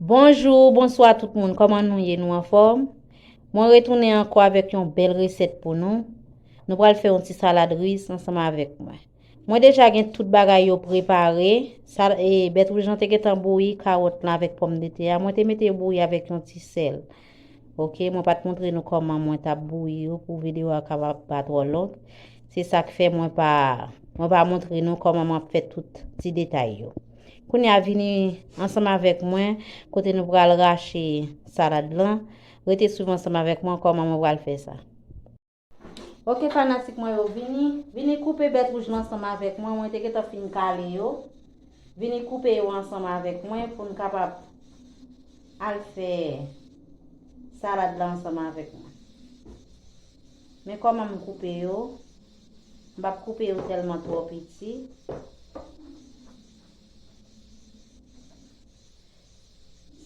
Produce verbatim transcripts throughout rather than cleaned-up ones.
Bonjou, bonswa tout moun, kòman nou ye? Nou anfòm? Mwen retounen ankò avèk yon bèl resèt pou nou. Nou pral fè yon ti salad ris ansanm avèk mwen. Mwen deja gen tout bagay yo prepare. Sa, e, bèt wouj lan te gentan bouyi, kawòt lan avèk pòmdetè a. Mwen te mete yo bouyi avèk yon ti sèl. Oke, mwen pa t montre nou kòman mwen t ap bouyi yo pou videyo a kapab pa twò long. Se sa k fè mwen pa, mwen pa montre nou kòman mwen ap fè tout ti detay yo. Kounye a vini ansanm avèk mwen kote nou pral rache salad lan. Rete swiv ansanm avèk mwen kòman mwen pral fè sa. Oke fanatik mwen yo, vini, vini koupe bèt wouj lan ansanm avèk mwen. Mwen te gentan fin kale yo. Vini koupe yo ansanm avèk mwen pou n kapab al fè salad la ansanm avèk mwen. Men kòman m koupe yo, m p ap koupe yo tèlman twò piti.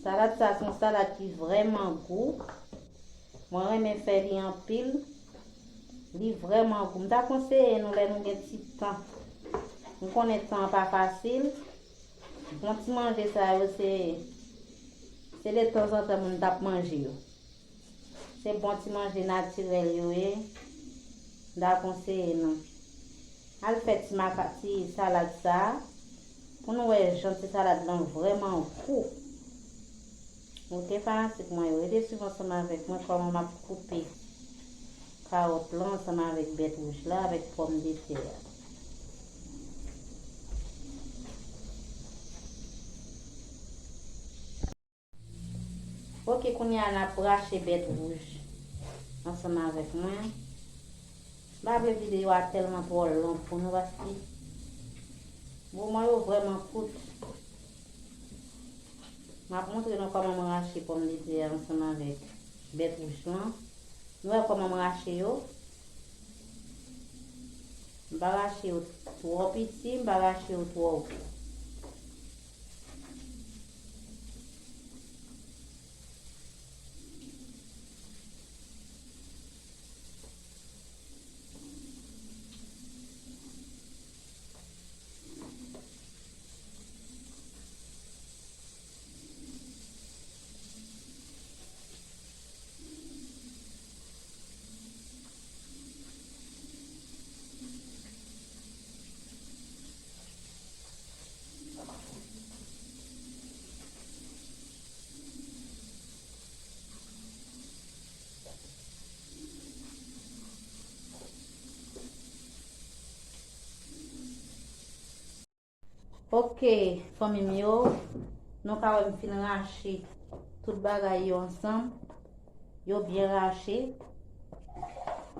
Salad sa se yon salad ki vrèman gou. Mwen renmen fè li anpil. Li vrèman gou. M ta konseye nou lè nou gen ti tan. M konnen tan an pa fasil. Bon ti manje sa yo se, se de tanzantan moun t ap manje yo. Se bon ti manje natirèl yo ye. M ta konseye nou al fè ti maka, ti salad sa a pou nou wè jan ti salad lan vrèman gou. Oke fanatik mwen yo, rete swiv ansanm avèk mwen kòman m ap koupe kawòt lan ansanm avèk bèt wouj la avèk pòmdetè a. Oke, kounye a n ap rache bèt wouj ansanm avèk mwen. M pa vle videyo a tèlman twò long pou nou paske moman yo vrèman kout. M ap montre nou kòman mwen rache pòmdetè a ansanm avèk bèt wouj lan. Nou wè kòman mwen rache yo? M pa rache yo twò piti, m pa rache yo twò gwo. Oke, fanmi m yo, nou ka wè m fin rache tout bagay yo ansanm. Yo byen rache.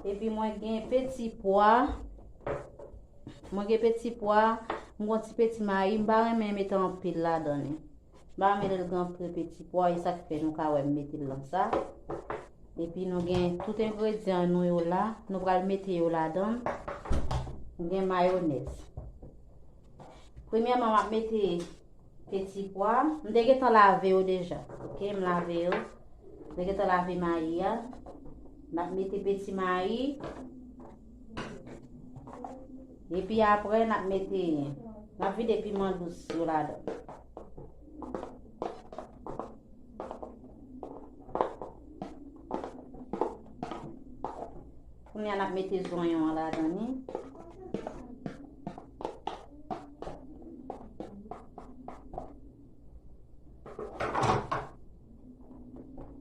Epi mwen gen peti pwa. Mwen gen peti pwa. Mwen gen ti peti mayi. M pa renmen mete anpil ladan li. M pa renmen lè l gen anpil peti pwa. E sa k fè nou ka wè m mete l lan sa. Epi nou gen tout engredyan nou yo la. Nou pral mete yo ladan. M gen mayonèz. Premyèman, m ap mete peti pwa. M te gentan lave yo deja. Oke, m lave yo. M te gentan lave mayi a. N ap mete peti mayi. Epi apre, n ap mete, n ap vide piman dous yo ladan. Kounye a n ap mete zonyon an ladan li.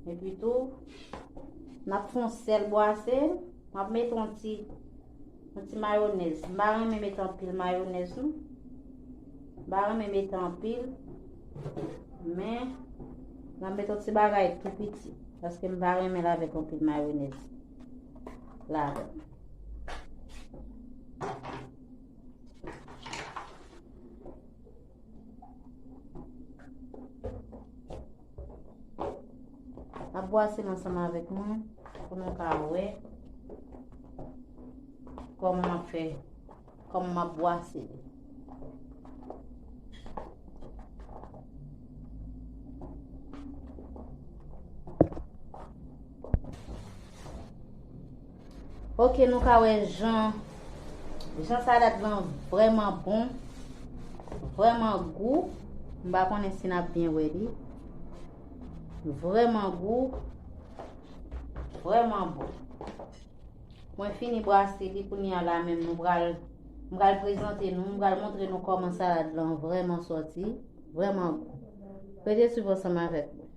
Epi tou, n ap fè yon sèl bwase. M ap mete yon ti, yon ti mayonèz. M pa renmen mete anpil mayonèz, non. M pa renmen mete anpil. Men, m ap mete yon ti bagay tou piti. Paske m pa renmen l avèk anpil mayonèz ladan. N ap bwase l ansanm avèk mwen pou nou ka wè kòman m ap fè, kòman m ap bwase li. Oke, nou ka wè jan, jan salad lan vrèman bon, vrèman gou. M pa konnen si n ap byen wè li. Vrèman gou, vrèman bon. Mwen fini brase li, kounye a la menm nou pral, m pral prezante nou, m pral montre nou kòman salad lan vrèman sòti, vrèman gou. Rete swiv ansanm avèk mwen.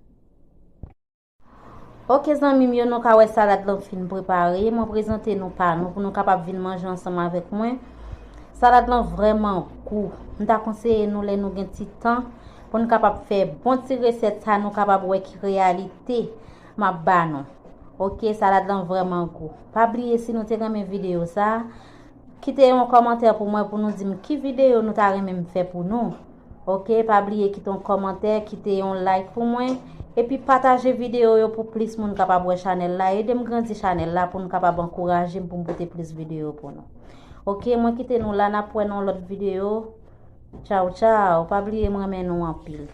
Ok zanmi m yo, nou ka wè salad lan fin prepare, mwen prezante nou pa nou pou nou kapab vin manje ansanm avèk mwen. Salad lan vrèman gou. M ta konseye nou lè nou gen ti tan pou nou kapab fè bon ti resèt sa, nou kapab wè ki reyalite m ap ba nou. Ok, salad lan vrèman gou. Pa bliye, si nou te renmen videyo sa, kite yon kòmantè pou mwen pou nou di m ki videyo nou ta renmen m fè pou nou. Ok, pa bliye kite yon kòmantè, kite yon like pou mwen, epi pataje videyo yo pou plis moun kapab wè chanèl la. Ede m grandi chanèl la pou nou kapab ankouraje m pou m pote plis videyo pou nou. Ok, mwen kite nou la, n ap wè nan lòt videyo. Tchaw, tchaw. Pa bliye m renmen nou anpil.